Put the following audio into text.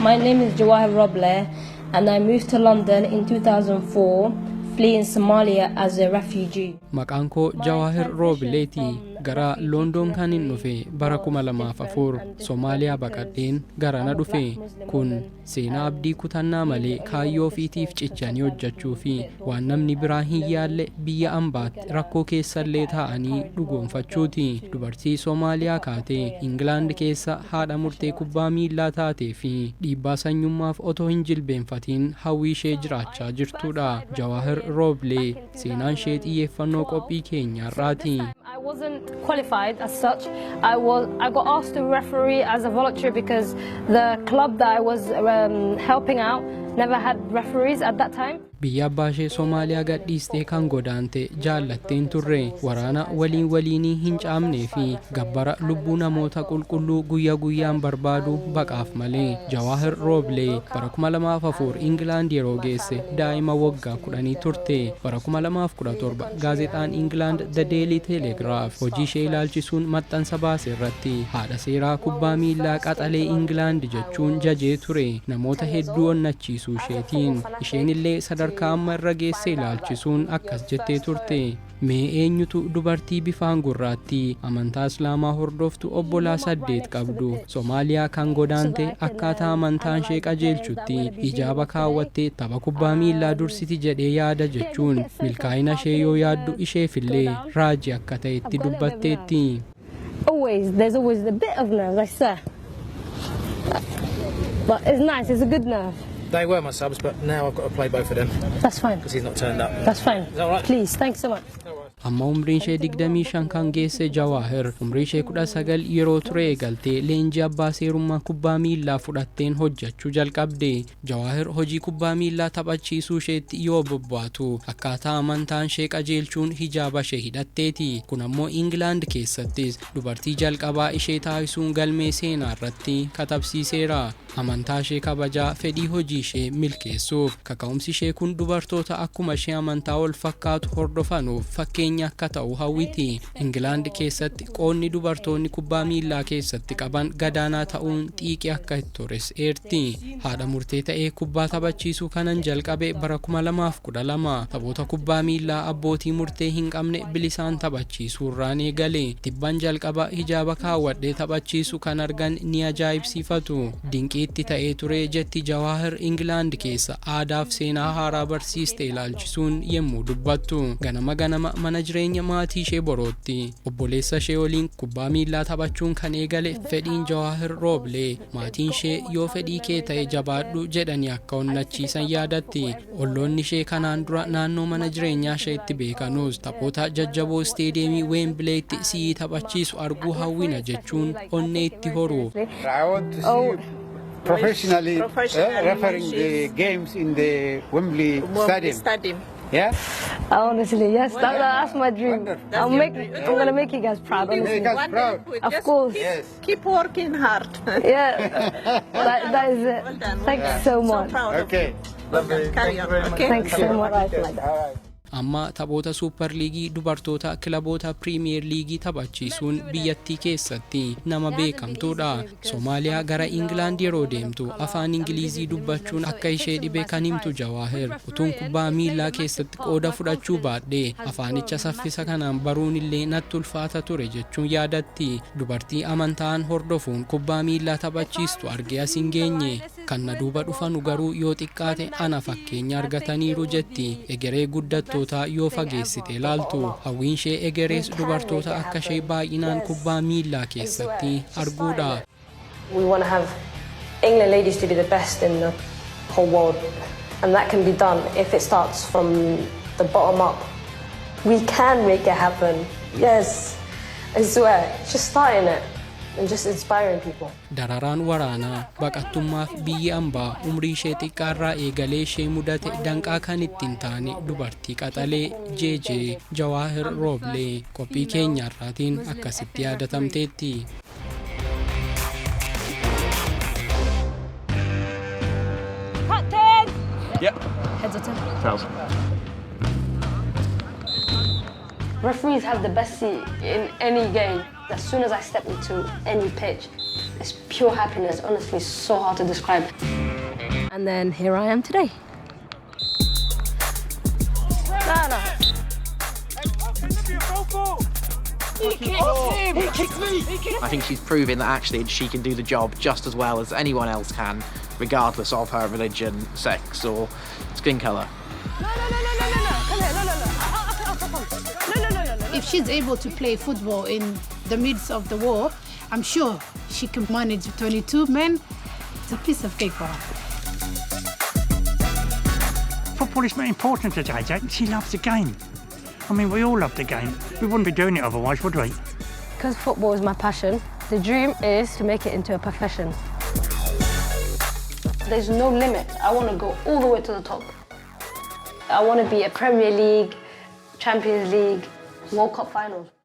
My name is Jawahir Roble and I moved to London in 2004, fleeing Somalia as a refugee. Maqaan koo Jawaahir Roobileeti. Gara Loondoon kan hin dhufe bara 2004 Somaaliyaa baqadheen garana dhufe. Kun seenaa abdii kutannaa malee kaayyoo ofiitiif cichanii hojjechuu fi waan namni biraa hin yaalle biyya ambaatti rakkoo keessallee taa'anii dhugoomfachuuti. Dubartii Somaaliyaa kaatee Ingilaand keessa haadha murtee kubbaa miillaa taatee fi dhiibbaa sanyummaaf otoo hin jilbeenfatiin hawwii ishee jiraachaa jirtudha. Jawaahir Rooblee seenaan ishee xiyyeeffannoo qophii keenyaarraati. I wasn't qualified as such. I got asked to referee as a volunteer because the club that I was helping out never had referees at that time. Biyya abbaa ishee Somaaliyaa gadhiistee kan godaante jaallatteen turre waraana waliin waliinii hin caamnee fi gabbara lubbuu namoota qulqulluu guyyaa guyyaan barbaadu baqaaf malee. Jawaahir Rooblee bara 2004 Ingilaand yeroo geesse daa'ima waggaa 10 turte. Bara 2017 gaazexaan Ingilaand The Daily Telegraph hojii ishee ilaalchisuun maxxansa baase irratti haadha seeraa kubbaa miillaa qaxalee Ingilaand jechuun jajee ture namoota hedduu onnachiisuu isheetiin. Isheen illee sadarkaa amma irra geesse ilaalchisuun akkas jettee turte. Mee eenyutu dubartii bifaan gurraattii amantaa Islaamaa hordoftu obbolaa 8 qabdu Somaaliyaa kan godaante akkaataa amantaan ishee qajeelchutti hijaaba kaawwattee tapha kubbaa miillaa dursiti jedhee yaada jechuun milkaa'ina ishee yoo yaaddu isheefillee raajii akka ta'etti dubbatteetti. Always, there's always a bit of nerves, I swear. But it's nice, it's a good nerve. They were my subs, but now I've got to play both of them That's fine. because he's not turned up. That's fine. Is that all right? Please, thanks so much. Amma umriin ishee 25 kan geesse Jawaahir umrii ishee 19 yeroo ture eegaltee leenjii abbaa seerummaa kubbaa miillaa fudhatteen hojjechuu jalqabde. Jawaahir hojii kubbaa miillaa taphachiisuu isheetti yoo bobbaatu akkaataa amantaan ishee qajeelchuun hijaaba ishee hidhatteeti. Kun ammoo Ingilaand keessattis dubartii jalqabaa ishee taasisuun galmee seenaa irratti katabsiiseera. Amantaa ishee kabajaa fedhii hojii ishee milkeessuuf kaka'umsi ishee kun dubartoota akkuma ishee amantaa wal fakkaatu hordofanuuf fakkeenya akka ta'u hawwiti. Ingilaand keessatti qoonni dubartoonni kubbaa miillaa keessatti qaban gadaanaa ta'uun xiiqii akka itti tures eerti. Haadha murtee ta'ee kubbaa taphachiisuu kanan jalqabe bara 2012 taphoota kubbaa miillaa abbootii murtee hin qabne bilisaan taphachiisuurraan eegale. Tibban jalqaba hijaaba kaawwadhee taphachiisu kan argan ni ajaa'ibsiifatu. Dinqiitti ta'ee ture jetti Jawaahir Ingilaand keessa aadaaf seenaa haaraa barsiiste ilaalchisuun yemmuu dubbattu. Ganama ganama mana jireenya maatii ishee borootti obboleessa ishee waliin kubbaa miillaa taphachuun kan eegale fedhiin Jawaahir Rooblee maatiin ishee yoo fedhii kee ta'e jabaadhu jedhanii akka onnachiisan yaadatti. Olloonni ishee kanaan dura naannoo mana jireenyaa isheetti beekanuus taphoota jajjaboo isteediyeemii Weembileetti si'ii taphachiisu arguu hawwina jechuun onnee itti horu. I want to see you professionally, Professionally, refereeing the games in the Wembley Stadium. Stadium. Yeah? Honestly, yes, that's my dream. Wonderful. I'm gonna make you guys proud, honestly. Make us proud. Wonderful. Of Just course. Yes. Keep working hard. Yeah, that is it. Well done. Thanks so So much. proud of Okay. you. Well done. Carry on. Okay. Thanks so much. All right. Amma taphoota suupper liigii dubartoota kilaboota piriimiyeer liigii taphachiisuun biyyattii keessatti nama beekamtuudha. Somaaliyaa gara Ingilaand yeroo deemtu afaan Ingilizii dubbachuun akka ishee dhibe kan himtu Jawaahir utuun kubbaa miillaa keessatti qooda fudhachuu baadhee afaanicha saffisa kanaan baruun illee natti ulfaata ture jechuun yaadatti. Dubartii amantaan hordofuun kubbaa miillaa taphachiistu argee as hin geenye. Kan na duuba dhufanu garuu yoo xiqqaate ana fakkeenya argataniiru jetti. Egeree guddattoota yoo fageessite ilaaltu hawwiin ishee egerees dubartoota akka ishee baay'inaan kubbaa miillaa keessatti arguudha. We want to have England ladies to be the best in the whole world, and that can be done if it starts from the bottom up. We can make it happen. Yes, I swear. Just starting it and just inspiring people. Dararaan waraanaa baqattummaaf biyyi ambaa umrii ishee xiqqaarraa eegalee ishee mudate danqaa kan ittiin taane dubartii qaxalee Jeejee Jawaahir Rooblee qophii keenyaarraatiin akkasitti yaadatamteetti. Captain! Yep. Heads or tails? Tails. Referees have the best seat in any game. As soon as I step into any pitch, It's pure happiness, honestly, so hard to describe. And then here I am today. Lala. I think she's proving that actually she can do the job just as well as anyone else can, regardless of her religion, sex, or skin colour. If she's able to play football in the midst of the war, I'm sure she can manage 22 men. It's a piece of cake for her. Football is very important to JJ. She loves the game. I mean, we all love the game. We wouldn't be doing it otherwise, would we? Because football is my passion, the dream is to make it into a profession. There's no limit. I want to go all the way to the top. I want to be a Premier League, Champions League, World Cup finals.